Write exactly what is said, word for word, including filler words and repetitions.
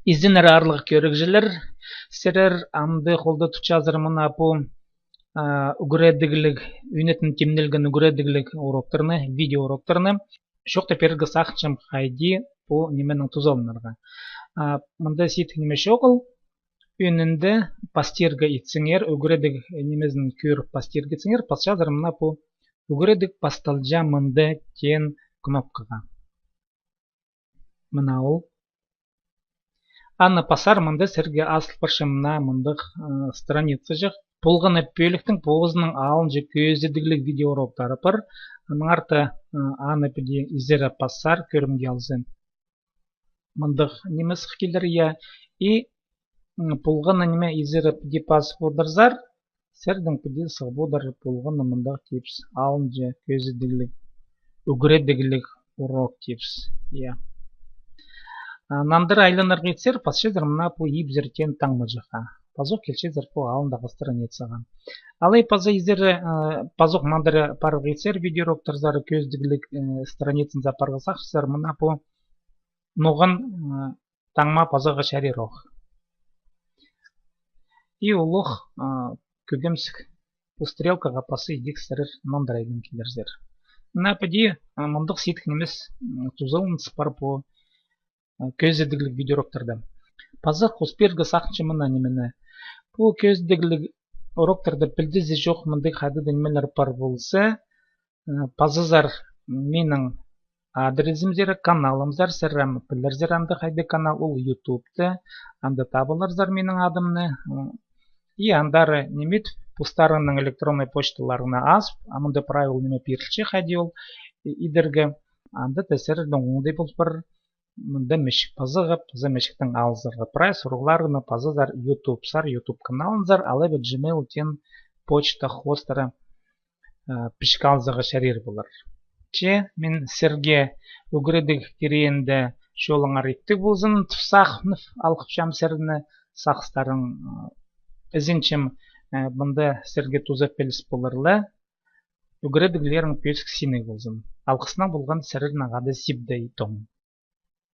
Изеннер, аарлығ кӧрігҷілер, сірер амды холда тутчазар мына пу, а, ӱгредігліг, ӧнетін тимнелген ӱгредігліг уроктарны, видеоуроктарны. Чоохтап пирерге сағынчам, хайди пу нименең тузаланарға. А, мында сидік ниме чоғыл. Ӧӧнінде пастирға итсеңер, ӱгредіг нимезін кӧріп пастирға итсеңер, пасчазар мына пу «Ӱгредіг пасталча мында» теен кнопкаға. Мына ол. Аны пассар, мында сірерге азыл парча мына мындағ, ы, страницаҷах. Полған на пӧліктің позының алынҷа кӧзідігліг видеоуроктары пар. Аннаңар та, ы, аны піди изере пассар, кӧрімге алза, мындағ ниме сых килер, я. И, м, полған на ниме изере піди пас одырзар, сірернің піди сых одыр полған на мындағ типче, алынҷа кӧзідігліг, ӱгредігліг урок типче, я. А, нандыра айланарға итсер, пасчазар мына пу ибзер теен таңмаҷахха. Пазох килчезер пу алындағы страницаға. Алай паза изере, а, пазох нандыра парарға итсер, видеоуроктарзар, кӧзідігліг, э, страницазар парарға сағынчазар, мына пу ноған, а, таңма пазарға чарир ох. И улуғ, а, кӧгемсік пу стрелкаға пасса, идӧк сірер нандыра айлан килерзер. Мына піди, а, мындағ сидік нимес, м, тузаланыс пар пу, а, кӧзідігліг видеоуроктарда. Пазох хос пирерге сағынчам мына нимені. Пу кӧзідігліг уроктарда пілдізі чох мындағ хайдағ-да нимелер пар полза, Э, пазазар минің адресімзер, каналымзар, сірер ам пілерзер анда хайдағ канал, ол ютубта, анда табыларзар минің адымны. М, и андар ниме ит, постарыңның электроннай почталарыңны азып, а мында прай ол ниме пирілче, хайди ол, и-, идерге, анда та сірернің оңдай пол пар, мында мічік пазығып, паза мічіктең алызарға. Прай сурығларыңны пазазар ютубсар, ютуб каналынзар, алай ба джимейл теен почта хостыра, а, пічік алызарға чарир полар. Че, мин сірерге ӱгредіг кирегінде чолыңар иптіг ползын тіп сағынып алғыпчам сірерні, сағыстарың, а, ізенчем, а, мында сірерге туза піліс полар ла. Ӱгредіглерің пӧзік синніг ползын. Алғыснаң полған сірернең хада Сибдей Том.